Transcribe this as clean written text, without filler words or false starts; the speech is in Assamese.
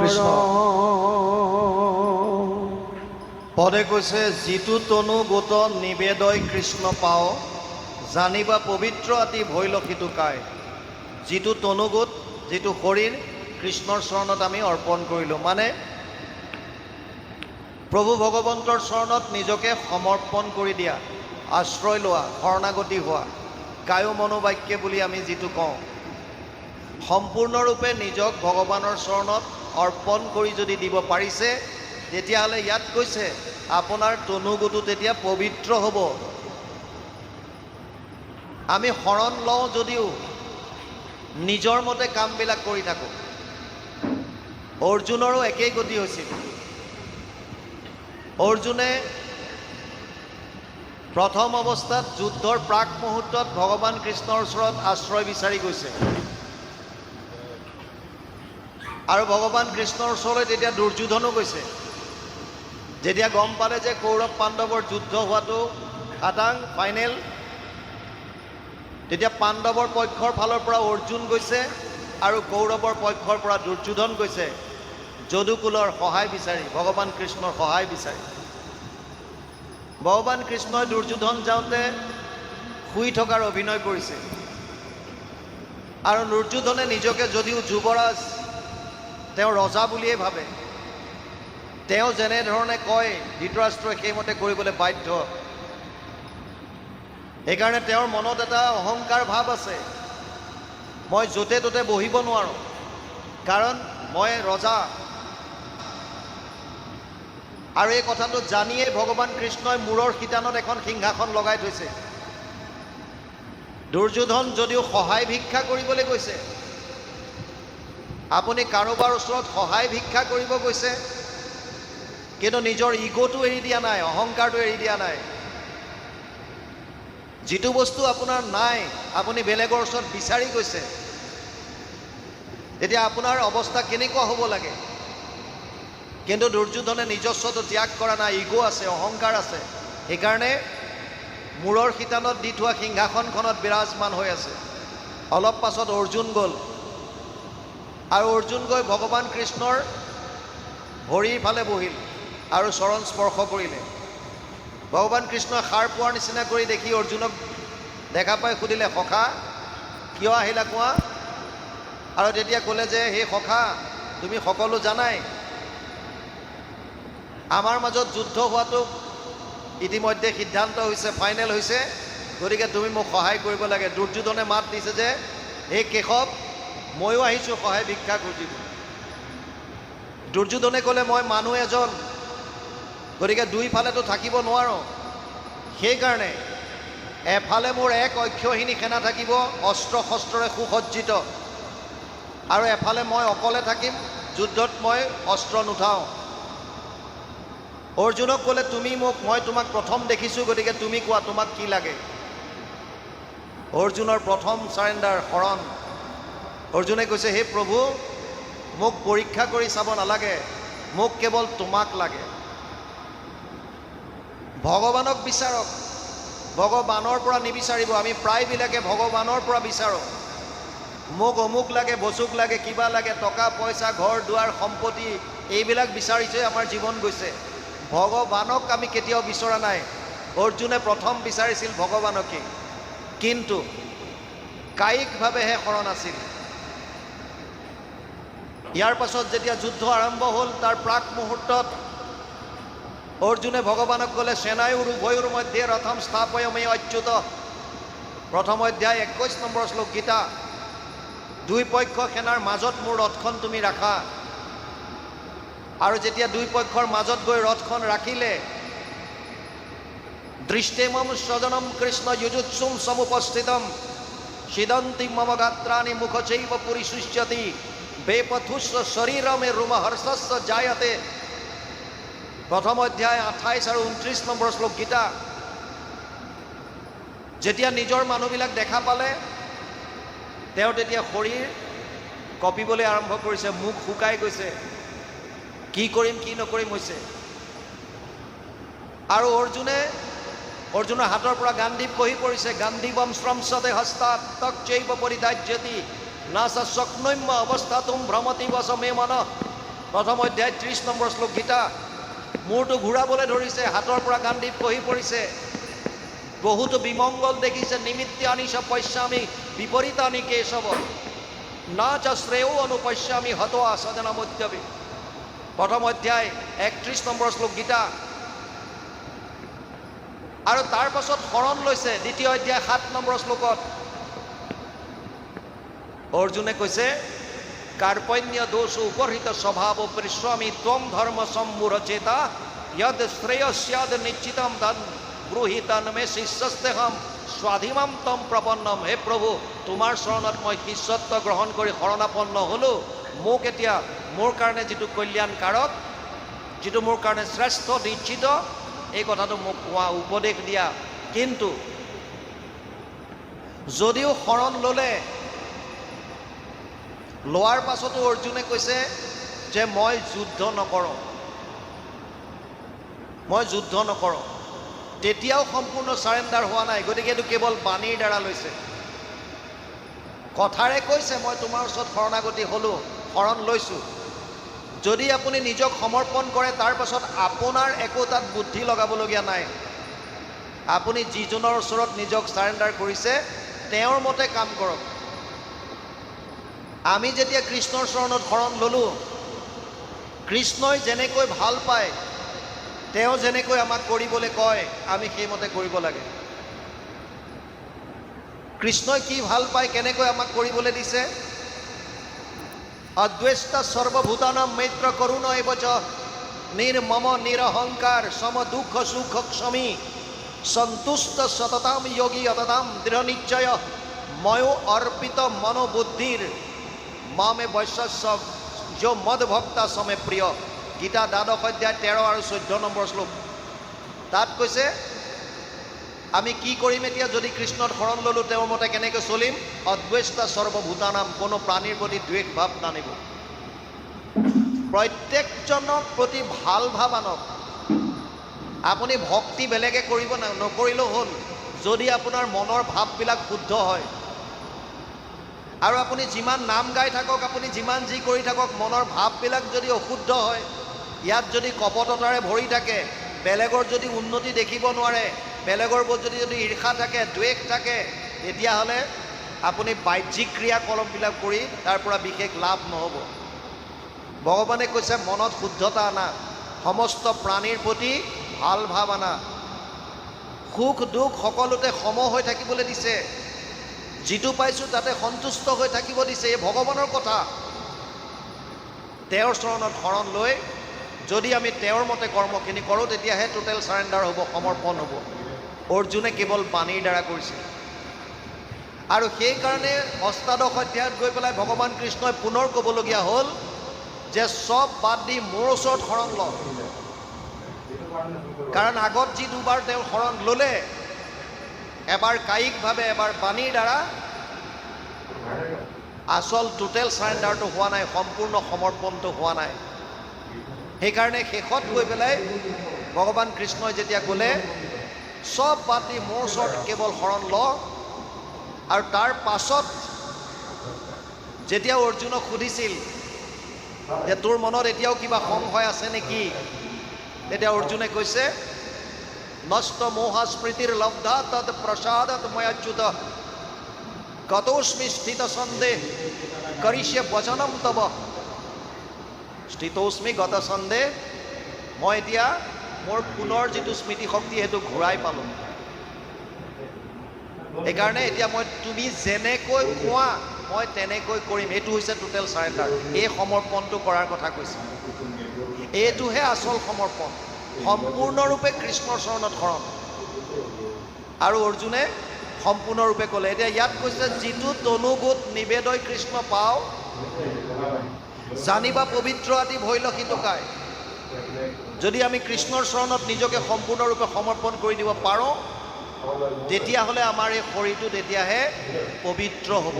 কৃষ্ণ। পদে কৈছে, যিটো তনু গোট নিবেদয় কৃষ্ণ পাও, জানিবা পবিত্ৰ আতি ভৈল সিটো কায়। যিটো তনুগোট, যিটো শৰীৰ কৃষ্ণৰ চৰণত আমি অৰ্পণ কৰিলোঁ, মানে প্ৰভু ভগৱন্তৰ চৰণত নিজকে সমৰ্পণ কৰি দিয়া, আশ্ৰয় লোৱা, শৰণাগতি হোৱা, কায়ো মনোবাক্যে বুলি আমি যিটো কওঁ, সম্পূৰ্ণৰূপে নিজক ভগৱানৰ চৰণত অৰ্পণ কৰি যদি দিব পাৰিছে, তেতিয়াহ'লে ইয়াত কৈছে আপোনাৰ তনুগোটো তেতিয়া পবিত্ৰ হ'ব। আমি শৰণ লওঁ যদিও নিজৰ মতে কামবিলাক কৰি থাকোঁ। অৰ্জুনৰো একেই গতি হৈছিল। অৰ্জুনে প্ৰথম অৱস্থাত যুদ্ধৰ প্ৰাক মুহূৰ্তত ভগৱান কৃষ্ণৰ ওচৰত আশ্ৰয় বিচাৰি গৈছে আৰু ভগৱান কৃষ্ণৰ ওচৰলৈ তেতিয়া দুৰ্যোধনো গৈছে। যেতিয়া গম পালে যে কৌৰৱ পাণ্ডৱৰ যুদ্ধ হোৱাটো খাটাং, ফাইনেল, তেতিয়া পাণ্ডৱৰ পক্ষৰ ফালৰ পৰা অৰ্জুন গৈছে আৰু কৌৰৱৰ পক্ষৰ পৰা দুৰ্যোধন গৈছে যদুকুলৰ সহায় বিচাৰি, ভগৱান কৃষ্ণৰ সহায় বিচাৰি। ভগৱান কৃষ্ণই দুৰ্যোধন যাওঁতে শুই থকাৰ অভিনয় কৰিছে আৰু দুৰ্যোধনে নিজকে যদিও যুৱৰাজ, তেওঁ ৰজা বুলিয়েই ভাবে। তেওঁ যেনেধৰণে কয়, ধৃতৰাষ্ট্ৰই সেইমতে কৰিবলৈ বাধ্য। সেইকাৰণে তেওঁৰ মনত এটা অহংকাৰ ভাৱ আছে, মই য'তে ত'তে বহিব নোৱাৰোঁ, কাৰণ মই ৰজা। আৰু এই কথাটো জানিয়েই ভগৱান কৃষ্ণই মূৰৰ শিতানত এখন সিংহাসন লগাই থৈছে। দুৰ্যোধন যদিও সহায় ভিক্ষা কৰিবলৈ গৈছে, আপুনি কাৰোবাৰ ওচৰত সহায় ভিক্ষা কৰিব গৈছে, কিন্তু নিজৰ ইগ'টো এৰি দিয়া নাই, অহংকাৰটো এৰি দিয়া নাই। যিটো বস্তু আপোনাৰ নাই, আপুনি বেলেগৰ ওচৰত বিচাৰি গৈছে, তেতিয়া আপোনাৰ অৱস্থা কেনেকুৱা হ'ব লাগে? কিন্তু দুৰ্যোধনে নিজস্বটো ত্যাগ কৰা নাই, ইগ' আছে, অহংকাৰ আছে। সেইকাৰণে মূৰৰ শিতানত দি থোৱা সিংহাসনখনত বিৰাজমান হৈ আছে। অলপ পাছত অৰ্জুন গ'ল আৰু অৰ্জুন গৈ ভগৱান কৃষ্ণৰ ভৰিৰ ফালে বহিল আৰু চৰণ স্পৰ্শ কৰিলে। ভগৱান কৃষ্ণই সাৰ পোৱাৰ নিচিনা কৰি দেখি, অৰ্জুনক দেখা পাই সুধিলে, "সখা, কিয় আহিলা কোৱা?" আৰু তেতিয়া ক'লে যে হে সখা, তুমি সকলো জানাই, আমাৰ মাজত যুদ্ধ হোৱাটো ইতিমধ্যে সিদ্ধান্ত হৈছে, ফাইনেল হৈছে, গতিকে তুমি মোক সহায় কৰিব লাগে। দুৰ্যোধনে মাত দিছে যে হে কেশৱ, ময়ো আহিছোঁ সহায় ভিক্ষা খুজিব। দুৰ্যোধনে ক'লে, মই মানুহ এজন, গতিকে দুইফালেতো থাকিব নোৱাৰোঁ। সেইকাৰণে এফালে মোৰ এক অক্ষৌহিণী সেনা থাকিব, অস্ত্ৰ শস্ত্ৰৰে সুসজ্জিত, আৰু এফালে মই অকলে থাকিম, যুদ্ধত মই অস্ত্ৰ নুঠাওঁ। অৰ্জুনক ক'লে, তুমি মোক, মই তোমাক প্ৰথম দেখিছোঁ, গতিকে তুমি কোৱা, তোমাক কি লাগে? অৰ্জুনৰ প্ৰথম চাৰেণ্ডাৰ, শৰণ। অৰ্জুনে কৈছে, হে প্ৰভু, মোক পৰীক্ষা কৰি চাব নালাগে, মোক কেৱল তোমাক লাগে। ভগৱানক বিচাৰক, ভগৱানৰ পৰা নিবিচাৰিব। আমি প্ৰায়বিলাকে ভগৱানৰ পৰা বিচাৰোঁ, মোক অমুক লাগে, বচুক লাগে, কিবা লাগে, টকা পইচা, ঘৰ দুৱাৰ, সম্পত্তি, এইবিলাক বিচাৰিছে, আমাৰ জীৱন গৈছে। ভগৱানক আমি কেতিয়াও বিচৰা নাই। অৰ্জুনে প্ৰথম বিচাৰিছিল ভগৱানকে, কিন্তু কায়িকভাৱেহে শৰণ আছিল। ইয়াৰ পাছত যেতিয়া যুদ্ধ আৰম্ভ হ'ল, তাৰ প্ৰাক মুহূৰ্তত অৰ্জুনে ভগৱানক ক'লে, "সেনায়োৰ উভয়োৰ মধ্যে ৰথম স্থাপয় মে অচ্যুত।" প্ৰথম অধ্যায় 21 নম্বৰ শ্লোক গীতা। দুই পক্ষ সেনাৰ মাজত মোৰ ৰথখন তুমি ৰাখা। আৰু যেতিয়া দুই পক্ষৰ মাজত গৈ ৰথখন ৰাখিলে, "দৃষ্টেমম স্বজনম কৃষ্ণ যুযুৎসুম সমুপস্থিতম ছিদন্তি মম গাত্ৰাণি মুখ চৈব পৰিশুষ্যতি বেপথুস্ব শৰীৰমে ৰোমহৰ্ষস্য জায়তে।" প্ৰথম অধ্যায় 28 আৰু 29 নম্বৰ শ্লোক গীতা। যেতিয়া নিজৰ মানুহবিলাক দেখা পালে, তেওঁ তেতিয়া শৰীৰ কঁপিবলৈ আৰম্ভ কৰিছে, মুখ শুকাই গৈছে, কি কৰিম কি নকৰিম হৈছে। আৰু অৰ্জুনৰ হাতৰ পৰা গাণ্ডীৱ খহি পৰিছে। "গাণ্ডীৱম স্ৰংসতে হস্তাৎ ত্বক্চৈব পৰিদাহ্যতি ন চ শক্নোম্য অৱস্থাতুম ভ্ৰমতি বশ মে মন।" প্ৰথম অধ্যায় 30 নম্বৰ শ্লোক গীতা। মূৰটো ঘূৰাবলৈ ধৰিছে, হাতৰ পৰা গাণ্ডীৱ খহি পৰিছে, বহুতো বিমংগল দেখিছে। নিমিত্তানি চ পশ্যামি বিপৰীতানি কেশৱ, না চ শ্ৰেয়ো অনুপশ্যামি হত্বা স্বজনমদ্যাপি। প্ৰথম অধ্যায় 31 নম্বৰ শ্লোক গীতা। আৰু তাৰ পাছত শৰণ লৈছে দ্বিতীয় অধ্যায় 7 নম্বৰ শ্লোকত। অৰ্জুনে কৈছে, কাৰ্পণ্য দোষ উপহৃত স্বভাৱ পৃচ্ছামি ত্বম ধৰ্ম সম্মূঢ় চেতা, য়দ শ্ৰেয় স্যাদ নিশ্চিতম তদ ব্ৰূহি তন্মে, শিষ্যস্তেহম শাদ্ধি মাম ত্বাং প্ৰপন্নম। হে প্ৰভু, তোমাৰ চৰণত মই শিষ্যত্ব গ্ৰহণ কৰি শৰণাপন্ন হ'লোঁ। মোক এতিয়া মোৰ কাৰণে যিটো কল্যাণকাৰক, যিটো মোৰ কাৰণে শ্ৰেষ্ঠ নিশ্চিত, এই কথাটো মোক কোৱা, উপদেশ দিয়া। কিন্তু যদিও শৰণ ল'লে, লোৱাৰ পাছতো অৰ্জুনে কৈছে যে মই যুদ্ধ নকৰোঁ, মই যুদ্ধ নকৰোঁ। তেতিয়াও সম্পূৰ্ণ চাৰেণ্ডাৰ হোৱা নাই। গতিকে এইটো কেৱল বাণীৰ দ্বাৰা লৈছে, কথাৰে কৈছে মই তোমাৰ ওচৰত শৰণাগতি হ'লোঁ, শৰণ লৈছোঁ। যদি আপুনি নিজক সমৰ্পণ কৰে, তাৰ পাছত আপোনাৰ একো তাত বুদ্ধি লগাবলগীয়া নাই। আপুনি যিজনৰ ওচৰত নিজক চাৰেণ্ডাৰ কৰিছে, তেওঁৰ মতে কাম কৰক। আমি যেতিয়া কৃষ্ণৰ চৰণত শৰণ ল'লোঁ, কৃষ্ণই যেনেকৈ ভাল পায়, তেওঁ যেনেকৈ আমাক কৰিবলৈ কয়, আমি সেইমতে কৰিব লাগে। কৃষ্ণই কি ভাল পায়, কেনেকৈ আমাক কৰিবলৈ দিছে? অদ্বেষ্টা সৰ্বভূতানাম মৈত্ৰ কৰুণ এব চ, নিৰ্মম নিৰহংকাৰ সম দুঃখ সুখ ক্ষমী, সন্তুষ্ট সততাম যোগী যততাম দৃঢ় নিশ্চয়, ময়ো অৰ্পিত মনোবুদ্ধিৰ মামেৱৈষ্যস্য যো মদ ভক্তা স মে প্ৰিয়। গীতা দ্বাদশ অধ্যায় 13 আৰু 14 নম্বৰ শ্লোক। তাত কৈছে আমি কি কৰিম এতিয়া? যদি কৃষ্ণত শৰণ ল'লোঁ, তেওঁৰ মতে কেনেকৈ চলিম? অদ্বেষ্টা সৰ্বভূতানাম, কোনো প্ৰাণীৰ প্ৰতি দ্বেষ ভাৱ নানিব, প্ৰত্যেকজনক প্ৰতি ভাল ভাৱ আনক। আপুনি ভক্তি বেলেগে কৰিব নকৰিলেও হ'ল, যদি আপোনাৰ মনৰ ভাৱবিলাক শুদ্ধ হয়। আৰু আপুনি যিমান নাম গাই থাকক, আপুনি যিমান যি কৰি থাকক, মনৰ ভাৱবিলাক যদি অশুদ্ধ হয়, ইয়াত যদি কপটতাৰে ভৰি থাকে, বেলেগৰ যদি উন্নতি দেখিব নোৱাৰে, বেলেগৰ ওপৰত যদি ঈৰ্ষা থাকে, দ্বেষ থাকে, তেতিয়াহ'লে আপুনি বাহ্যিক ক্ৰিয়াকলাপবিলাক কৰি তাৰ পৰা বিশেষ লাভ নহ'ব। ভগৱানে কৈছে, মনত শুদ্ধতা আনা, সমস্ত প্ৰাণীৰ প্ৰতি ভাল ভাৱ আনা, সুখ দুখ সকলোতে সম হৈ থাকিবলৈ দিছে, যিটো পাইছোঁ তাতে সন্তুষ্ট হৈ থাকিব দিছে। এই ভগৱানৰ কথা। তেওঁৰ চৰণত শৰণ লৈ যদি আমি তেওঁৰ মতে কৰ্মখিনি কৰোঁ, তেতিয়াহে টোটেল চাৰেণ্ডাৰ হ'ব, সমৰ্পণ হ'ব। অৰ্জুনে কেৱল বাণীৰ দ্বাৰা কৰিছিল আৰু সেইকাৰণে অষ্টাদশ অধ্যায়ত গৈ পেলাই ভগৱান কৃষ্ণই পুনৰ ক'বলগীয়া হ'ল যে চব বাদ দি মোৰ ওচৰত শৰণ ল। কাৰণ আগত যি দুবাৰ তেওঁ শৰণ ল'লে, এবাৰ কায়িকভাৱে, এবাৰ বাণীৰ দ্বাৰা, আচল টোটেল চাৰেণ্ডাৰটো হোৱা নাই, সম্পূৰ্ণ সমৰ্পণটো হোৱা নাই। সেইকাৰণে শেষত গৈ পেলাই ভগৱান কৃষ্ণই যেতিয়া ক'লে চব বাদ দি মোৰ ওচৰত কেৱল শৰণ ল, আৰু তাৰ পাছত যেতিয়া অৰ্জুনক সুধিছিল যে তোৰ মনত এতিয়াও কিবা সংশয় আছে নেকি, তেতিয়া অৰ্জুনে কৈছে, নষ্ট মোহা স্মৃতিৰ লব্ধা তৎ প্ৰসাদত ময়াচ্যুত, গতোস্মি স্থিত সন্দেহ কৰিষ্যে বচনম তব। স্থিতোস্মি গত সন্দেহ, মই এতিয়া মোৰ পুনৰ যিটো স্মৃতিশক্তি সেইটো ঘূৰাই পালোঁ। সেইকাৰণে এতিয়া মই তুমি যেনেকৈ কোৱা মই তেনেকৈ কৰিম। এইটো হৈছে টোটেল চাৰেণ্ডাৰ। এই সমৰ্পণটো কৰাৰ কথা কৈছে। এইটোহে আচল সমৰ্পণ, সম্পূৰ্ণৰূপে কৃষ্ণৰ চৰণত শৰণ। আৰু অৰ্জুনে সম্পূৰ্ণৰূপে ক'লে। এতিয়া ইয়াত কৈছে, যিটো তনুগোট নিবেদয় কৃষ্ণ পাও, জানিবা পবিত্ৰ আদি ভৈল সিটো কায়। যদি আমি কৃষ্ণৰ চৰণত নিজকে সম্পূৰ্ণৰূপে সমৰ্পণ কৰি দিব পাৰোঁ, তেতিয়াহ'লে আমাৰ এই শৰীৰটো তেতিয়াহে পবিত্ৰ হ'ব।